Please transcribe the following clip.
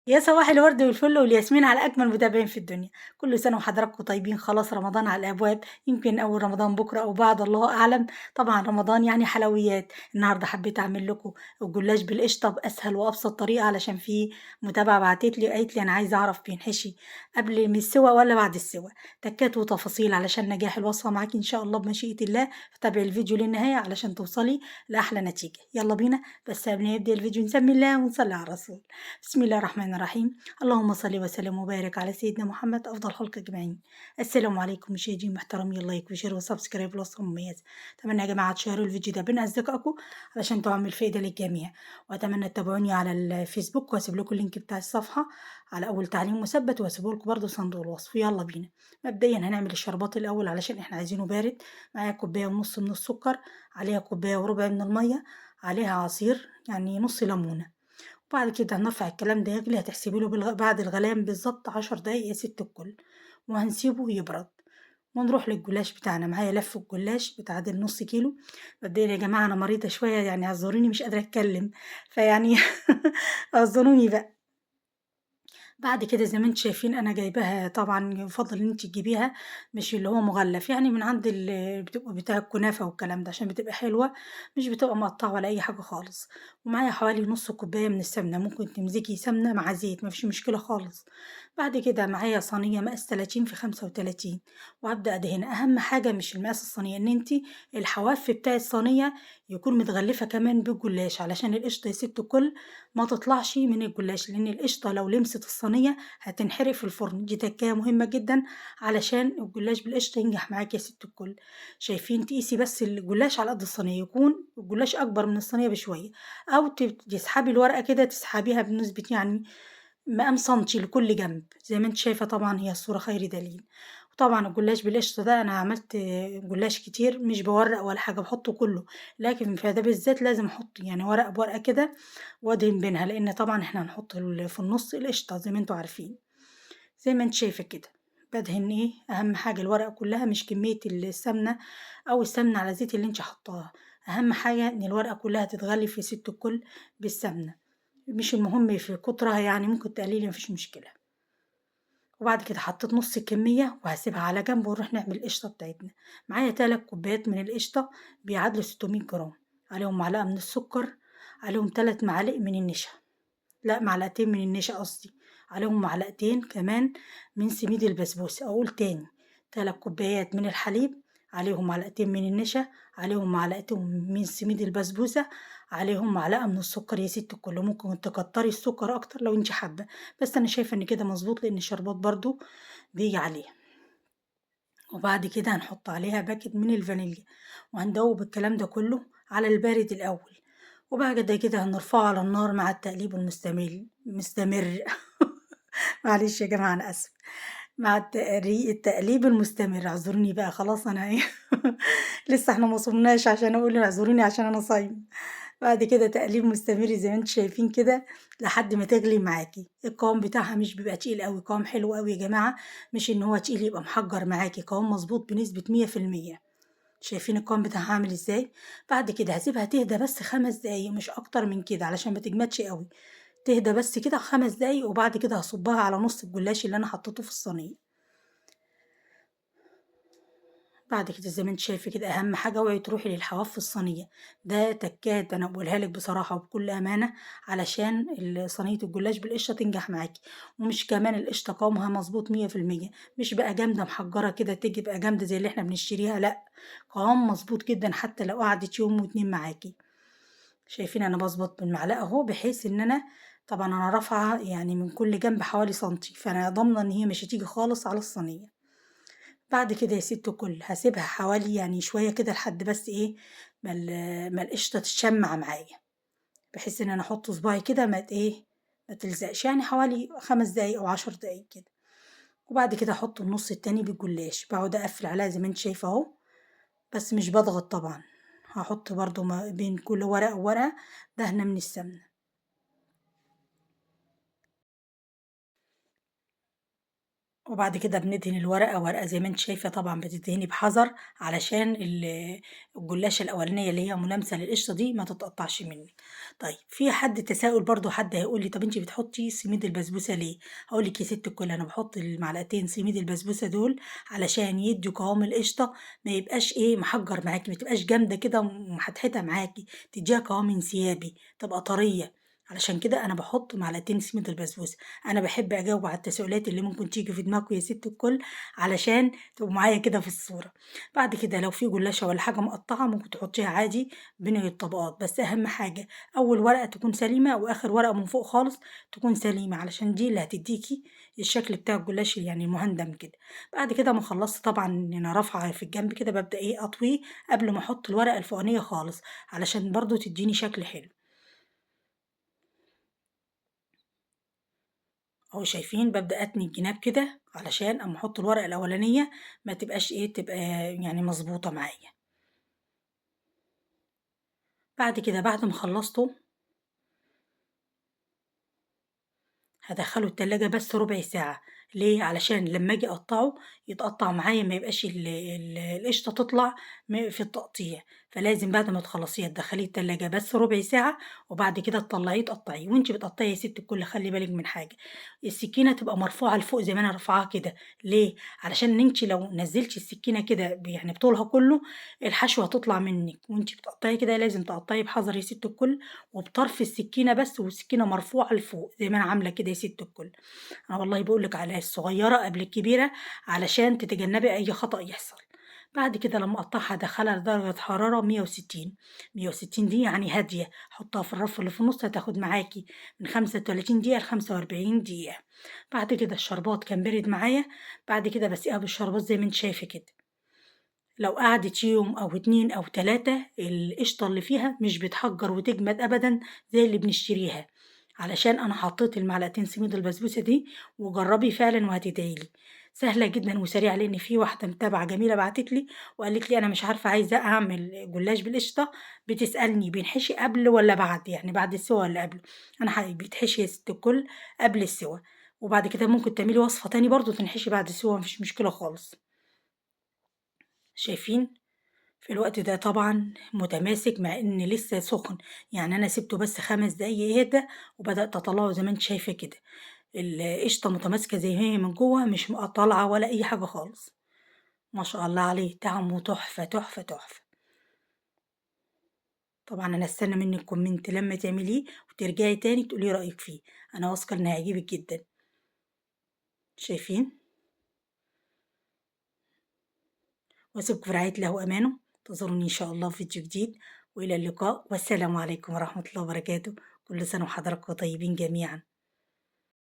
يا صباح الورد والفل والياسمين على أجمل متابعين في الدنيا. كل سنة وحضراتكم طيبين. خلاص رمضان على الأبواب، يمكن أول رمضان بكرة أو بعد، الله أعلم. طبعا رمضان يعني حلويات. النهاردة حبيت أعمل لكم الجلاش بالقشطة بأسهل وأبسط طريقة، علشان في متابعة بعتت لي وقالت لي أنا عايزة أعرف بينحشي قبل من السوا ولا بعد السوا. تكات وتفاصيل علشان نجاح الوصفة معاكي إن شاء الله بمشيئة الله. فتابعي الفيديو للنهاية علشان توصلي لأحلى نتيجة. يلا بينا، بس قبل ما نبدأ الفيديو نسمي الله ونصلي على الرسول. بسم الله الرحمن الرحيم. اللهم صل وسلم وبارك على سيدنا محمد أفضل خلق أجمعين. السلام عليكم مشاهدين محترمين، like و share و subscribe لوصفة مميزة. أتمنى يا جماعة تشيروا الفيديو ده بين أصدقائكم علشان تعم الفائدة للجميع، وأتمنى تتابعوني على الفيسبوك، وأسيب لكم ال link بتاع الصفحة على أول تعليق مثبت، وأسيبه لكم برده صندوق الوصف. يلا بينا. مبدئيا هنعمل الشربات الأول علشان إحنا عايزينه بارد. معايا كوباية ونص من السكر، عليها كوباية وربع من المية، عليها عصير يعني نص ليمونة. وبعد كده هنرفع الكلام ده يغلي، هتحسبي له بعد الغليان بالظبط 10 دقايق يا ست الكل، وهنسيبه يبرد. ونروح للجلاش بتاعنا. معايا لف الجلاش بتعادل نص كيلو. مبدئيا يا جماعة انا مريضه شوية، يعني اعذروني مش قادرة اتكلم، فيعني اعذروني بقى. بعد كده زي ما انتم شايفين انا جايباها، طبعا يفضل ان انت تجيبيها مش اللي هو مغلف، يعني من عند اللي بتبقى بتاع الكنافه والكلام ده، عشان بتبقى حلوة مش بتبقى مقطعه ولا اي حاجة خالص. ومعايا حوالي نص كوباية من السمنة، ممكن تمزجي سمنه مع زيت مفيش مشكلة خالص. بعد كده معايا صينية مقاس 30 في 35، وهبدا ادهنها. اهم حاجة مش المقاس الصينية، ان انت الحواف بتاع الصينية يكون متغلفه كمان بالجلاش، علشان القشطه يا ست الكل ما تطلعش من الجلاش، لان القشطه لو لمست الصينية هتنحرق في الفرن. دي تكايه مهمة جدا علشان الجلاش بالقشطه ينجح معاك يا ست الكل. شايفين؟ تقيسي بس الجلاش على قد الصينية، يكون الجلاش اكبر من الصينية بشوية، او تسحبي الورقة كده، تسحبيها بنسبة يعني مقام سنتي لكل جنب زي ما انت شايفه. طبعا هي الصورة خير دليل. وطبعا الجلاش بالقشطه ده انا عملت جلاش كتير، مش بورق ولا حاجة، بحطه كله، لكن في ده بالذات لازم احط يعني ورقة بورقه كده وادهن بينها، لان طبعا احنا هنحط في النص القشطه زي ما انتوا عارفين. زي ما انت شايفه كده بدهن ايه، اهم حاجة الورقة كلها، مش كمية السمنة او السمنة على زيت اللي انت حطاها، اهم حاجة ان الورقة كلها تتغلي في ست الكل بالسمنه، مش المهم في كترها، يعني ممكن تقليلي مفيش مشكلة. وبعد كده حطيت نص الكمية وهسيبها على جنب، ونروح نعمل القشطه بتاعتنا. معايا 3 كوبايات من القشطه بيعادلوا 600 جرام، عليهم معلقه من السكر، عليهم 3 معالق من النشا، لا معلقتين من النشا قصدي، عليهم معلقتين كمان من سميد البسبوسه. اقول تاني، 3 كوبايات من الحليب، عليهم معلقتين من النشا، عليهم معلقتين من سميد البسبوسه، عليهم معلقه من السكر يا ست الكل. ممكن تكتري السكر اكتر لو انت حابة، بس انا شايفه ان كده مظبوط لان الشربات برضو بيجي عليه. وبعد كده هنحط عليها باكت من الفانيليا، وهندوب الكلام ده كله على البارد الاول، وبعد كده هنرفعه على النار مع التقليب المستمر مستمر معلش يا جماعة انا اسفه، مع التقليب المستمر. اعذروني بقى، خلاص انا ايه لسه احنا ما صمناش عشان اقول اعذروني عشان انا صايمه. بعد كده تقليب مستمر زي ما انتم شايفين كده لحد ما تغلي معاكي. القوام بتاعها مش بيبقى تقيل قوي، قوام حلو قوي يا جماعة، مش ان هو تقيل يبقى محجر معاكي، قوام مظبوط بنسبة 100%. شايفين القوام بتاعها عامل ازاي؟ بعد كده هسيبها تهدى بس 5 دقايق، مش اكتر من كده علشان ما تجمدش قوي. تهدى بس كده 5 دقايق، وبعد كده هصبها على نص الجلاش اللي انا حطيته في الصينية. بعد كده زي ما انت شايفه كده، اهم حاجة اوعي تروحي للحواف في الصينية، ده تكات انا بقولها لك بصراحة وبكل امانه، علشان صينية الجلاش بالقشطه تنجح معاكي. ومش كمان القشطه قوامها مظبوط 100%، مش بقى جامدة محجره كده تيجي بقى جامدة زي اللي احنا بنشتريها، لا قوام مظبوط جدا حتى لو قعدت يوم واتنين معاكي. شايفين انا بظبط بالمعلقه اهو، بحيث ان انا طبعا انا رافعه يعني من كل جنب حوالي سنتي، فانا ضامنه ان هي مش هتيجي خالص على الصينية. بعد كده يا ست الكل هسيبها حوالي يعني شوية كده لحد بس ايه ما القشطه تتشمع معايا، بحيث ان انا احط صباعي كده ما ايه ما تلزقش، يعني حوالي 5 دقايق او 10 دقايق كده. وبعد كده احط النص التاني بالجلاش، بقعد اقفل عليها زي ما انت شايفه اهو، بس مش بضغط طبعا. هحط برضو ما بين كل ورقة وورقة دهنه من السمنة. وبعد كده بندهن الورقة ورقة زي ما انت شايفة، طبعا بتدهني بحذر علشان الجلاشة الأولانية اللي هي ملامسة للقشطة دي ما تتقطعش منك. طيب في حد تساؤل برضو، حد هيقول لي طب انت بتحطي سميد البسبوسة ليه؟ هقول لك يا ست الكل، انا بحط المعلقتين سميد البسبوسة دول علشان يدوا قوام القشطة، ما يبقاش ايه محجر معاكي، ما تبقاش جامدة كده ومحتحتة معاكي، تديها قوام انسيابي، تبقى طرية. علشان كده انا بحط معلقتين سميد البسبوسه. انا بحب اجاوب على التساؤلات اللي ممكن تيجي في دماغكم يا ست الكل علشان تبقوا معايا كده في الصوره. بعد كده لو في جلاشه ولا حاجه مقطعه ممكن تحطيها عادي بين الطبقات، بس اهم حاجه اول ورقه تكون سليمه واخر ورقه من فوق خالص تكون سليمه، علشان دي اللي هتديكي الشكل بتاع الجلاش يعني المهندم كده. بعد كده ما خلصت طبعا انا رافعه في الجنب كده، ببدا ايه اطويه قبل ما احط الورقه الفوقانيه خالص علشان برضو تديني شكل حلو. اهو شايفين ببدأ اتني الجناب كده علشان اما احط الورقة الاولانية ما تبقاش ايه، تبقى يعني مظبوطة معايا. بعد كده بعد ما خلصته هدخله التلاجة بس ربع ساعة. ليه؟ علشان لما اجي اقطعه يتقطع معايا، ما يبقاش القشطة تطلع في التقطيع. فلازم بعد ما تخلصيه تدخليه التلاجة بس ربع ساعة، وبعد كده تطلعيه تقطعيه. وانتي بتقطعي يا ست الكل خلي بالك من حاجة، السكينة تبقى مرفوعة لفوق زي ما انا رافعاها كده. ليه؟ علشان انتي لو نزلتي السكينة كده يعني بطولها كله الحشوة هتطلع منك. وانتي بتقطعي كده لازم تقطعي بحذر يا ست الكل، وبطرف السكينة بس، والسكينة مرفوعة لفوق زي ما انا عاملة كده يا ست الكل. انا والله بقولك على الصغيرة قبل الكبيرة علشان تتجنبي اي خطأ يحصل. بعد كده لما اقطعها ادخلها لدرجة حرارة 160، 160 دي يعني هادية، حطها في الرف اللي في النص، هتاخد معاكي من 35 دقيقة لخمسة وأربعين دقيقة. بعد كده الشربات كان برد معايا، بعد كده بسقيها بالشربات زي ما انت شايفة كده. لو قعدت يوم أو 2 أو 3 القشطة اللي فيها مش بتحجر وتجمد أبدا زي اللي بنشتريها، علشان أنا حطيت المعلقتين سميد البسبوسة دي. وجربي فعلا وهتدعيلي، سهلة جدا وسريعة. لأن في واحدة متابعة جميلة بعتت لي وقالت لي أنا مش عارفة عايزة أعمل جلاش بالقشطة، بتسألني بينحشي قبل ولا بعد، يعني بعد السوا ولا قبل. أنا بيتحشي يا ست الكل قبل السوا، وبعد كده ممكن تعملي وصفة تاني برضو تنحشي بعد السوا، مفيش مشكلة خالص. شايفين في الوقت ده طبعا متماسك مع ان لسه سخن، يعني انا سبته بس 5 دقايق يهدى وبدات اطلعه زي ما انت شايفه كده. القشطه متماسكه زي ما هي من جوه، مش طالعه ولا اي حاجه خالص. ما شاء الله عليه، طعمه تحفه تحفه تحفه. طبعا انا استنى منك comment لما تعمليه وترجعي تاني تقولي رايك فيه، انا واثقه ان هيعجبك جدا. شايفين؟ واسيبكم في رعايه الله وامانه، انتظروني ان شاء الله في فيديو جديد، والى اللقاء، والسلام عليكم ورحمه الله وبركاته. كل سنه وحضراتكم طيبين جميعا.